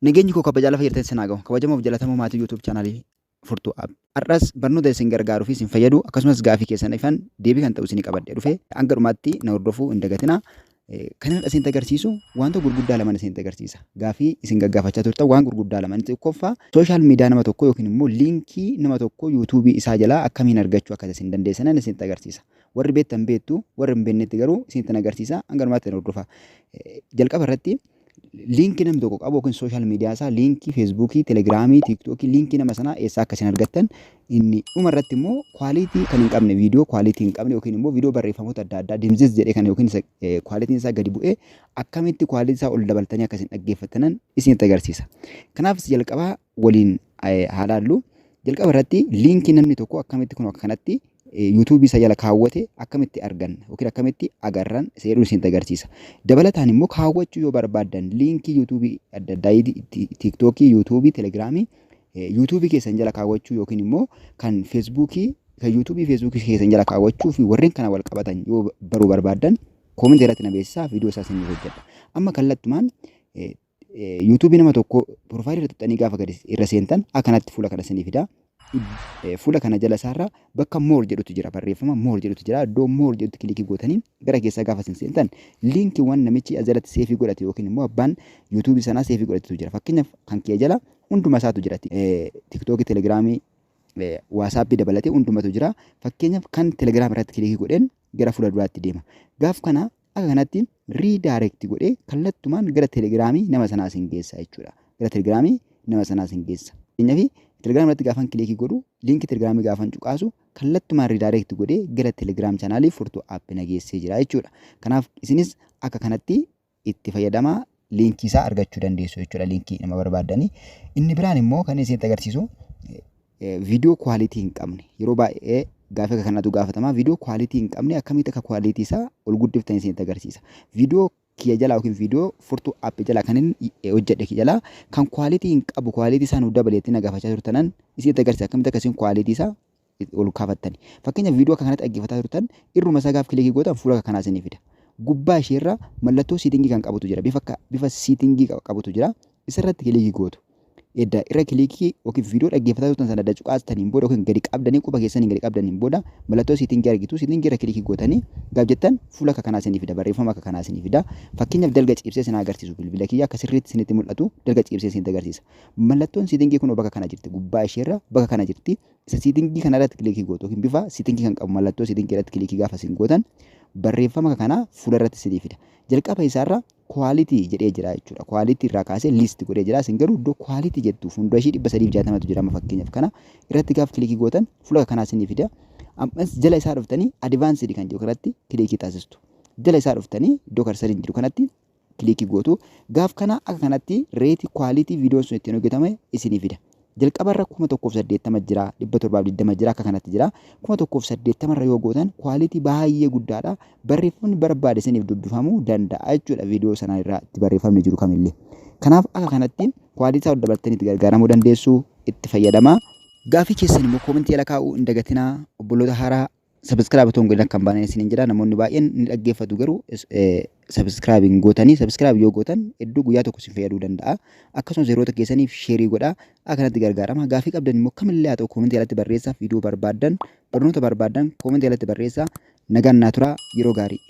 Nageenyi koo kabajaa lafa jirtan isin haa gahu. Kabajamoof jalatamoo maatii YouTube chaanaalii Furtuu App. Har'as barnoota isin gargaaruu fi isin fayyadu, akkasumas gaafii keessan ifan deebii kan ta'u isinii qabadhee dhufe. Hanga dhumaatti na hordofuu hin dagatinaa. Kan har'a isinitti agarsiisu wanta gurguddaa laman isinitti agarsiisa. Gaafii isin gaggaafachaa turtan waan gurguddaa lama. Inni tokkoffaa, social media nama tokkoo yookiin immoo liinkii nama tokkoo yuutuubii isaa jalaa akkamiin argachuu akka isin dandeessanan isinitti agarsiisa. Warri beektan beektu, warri hin beeknetti garuu isinitti agarsiisa. Hanga dhumaatti na hordofaa. Jalqaba irratti, liinkii namni tokko qabu yookiin social media isaa, liinkii feesbuukii, telegiraamii, tiiktookii, liinkii nama sanaa eessaa akka isin argattan, inni dhuma irratti immoo quality kan hin qabne, viidiyoo quality hin qabne yookiin immoo viidiyoo barreeffamoota adda addaa dimzis jedhee kan yookiin isa qualityn isaa gadi bu'ee akkamitti quality isaa ol dabaltanii akka isin dhaggeeffattanan isinitti agarsiisa. Kanaaf jalqabaa waliin haa laallu. Jalqaba irratti liinkii namni tokko akkamitti kun akka kanatti yuutuubii isa jala kaawwate akkamitti arganna yookiin akkamitti agarran isa jedhu isinitti agarsiisa. Dabalataan immoo kaawwachuu yoo barbaaddan liinkii yuutuubii adda addaa, tiiktookii, yuutuubii, telegiraamii yuutuubii keessan jala kaawwachuu yookiin immoo kan feesbuukii, kan yuutuubii feesbuukii keessan jala kaawwachuu fi warreen kana wal qabatan yoo baruu barbaaddan, koomentii irratti na beeksisaa, viidiyoo isaa isiniif hojjedha. Amma kallattumaan yuutuubii nama tokko piroofaayilii irra tuqxanii gaafa gadi irra seentan akkanatti fuula kana isinii fida. Fuula kana jala isaarra bakka more jedhutu jira. Barreeffama more jedhutu jira. Iddoo more jedhutti kilikii gootanii gara keessaa gaafa isin seentan, liinkiiwwan namichi as jalatti save godhate yookiin immoo abbaan yuutuubii sanaa save godhatetu jira. Fakkeenyaaf, kan kee jala hunduma isaatu jira. Tiktookii, telegiraamii, waasaappii dabalatee hundumatu jira. Fakkeenyaaf, kan telegiraam irratti kilikii godheen gara fuula duraatti deema. Gaaf kana akka kanatti redirect godhee kallattumaan gara telegiraamii nama sanaa isin geessa jechuudha. Gara telegiraamii nama sanaa isin geessa. Fakkeenyaaf, telegiraam irratti gaafan kilikii godhu, liinkii telegiraamii gaafan cuqaasu, kallattumaan redirect godhee gara telegiraam chaanaalii Furtuu App na geessee jira jechuudha. Kanaaf isinis akka kanatti itti fayyadamaa liinkii isaa argachuu dandeessu jechuudha, liinkii nama barbaaddanii. Inni biraan immoo kan isinitti agarsiisu viidiyoo quality hin qabne. Yeroo baay'ee gaafa akka kanatu gaafatama. Viidiyoo quality hin qabne akkamitti akka quality isaa ol guddiftan isinitti agarsiisa. Viidiyoo kiyya jalaa yookiin viidiyoo Furtuu App jalaa kan inni hojjedhe jalaa kan quality hin qabu, quality isaa nuuf dabaleetti na gaafachaa turtanan isinitti agarsiisa, akkamitti akkasiin quality isaa ol kaafattani. Fakkeenyaaf, viidiyoo akka kanatti dhaggeeffataa turtan irruma isaa gaaf kilikii gootan fuula akka kanaa isinii fida. Gubbaa isheerra mallattoo setting kan qabutu jira. Bifa setting qabutu jira. Isarratti kilikii gootu. Edda irra kilikii yookiin viidiyoo dhaggeeffataa turtan sana adda cuqaastaniin booda yookiin gadi qabdanii, quba keessanii gadi qabdaniin booda, mallattoo setting argitu. Setting irra kilikii gootanii gaaf jettan fuula akka kanaa isinii fida. Barreeffama akka kanaa isinii fida. Fakkeenyaaf, dalga ciibsee isin agarsiisu, bilbila kiyya akka sirriitti isinitti mul'atu dalga ciibsee isinitti agarsiisa. Mallattoon setting kun bakka kana jirti. Gubbaa isheerra bakka kana jirti. Isa setting kana irratti kilikii gootu yookiin bifa setting kan qabu mallattoo setting irratti kilikii gaafa isin gootan, barreeffama kana fuula irratti isinii fida. Jalqaba isaarra quality jedhee jira jechuudha. Quality irraa kaasee list godhee jira. Isin garuu iddoo quality jettu fuuldura ishii 360tu jira. Amma fakkeenyaaf, kana irratti gaaf kilikii gootan fuula kanaa isinii fida. Ammas jala isaa dhuftanii advanced kan jedhu kanatti kilikii taasistu. Jala isaa dhuftanii iddoo cursoriin jiru kanatti kilikii gootu. Gaaf kana akka kanatti rate quality viidiyoon sun ittiin hojjetame isinii fida. Jalqabarra 1080 jira, 720 jira, akka kanatti jira. 1080rra yoo gootan quality baay'ee guddaadha. Barreeffamni barbaade isiniif dubbifamuu danda'a jechuudha, viidiyoo sana irraa itti barreeffamni jiru kamillee. Kanaaf akka kanatti quality isaa dabaltanii itti gargaaramuu dandeessu, itti fayyadamaa. Gaafii keessan immoo koomentii jala kaa'uu hin dagatinaa. Obboloota haaraa, subscribe otoo hin godhin akka hin baane isiniin jedha. Namoonni baay'een ni dhaggeeffatu, garuu subscribe hin gootanii. Subscribe yoo gootan hedduu guyyaa tokko isin fayyaduu danda'a. Akkasumas hiriyoota keessaniif share godhaa, akka kanatti gargaarama. Gaafii qabdan immoo kamillee haa ta'u koomentii jalatti barreessaa. Viidiyoo barbaaddan, barnoota barbaaddan koomentii jalatti barreessaa. Nagaan naa turaa, yeroo gaarii.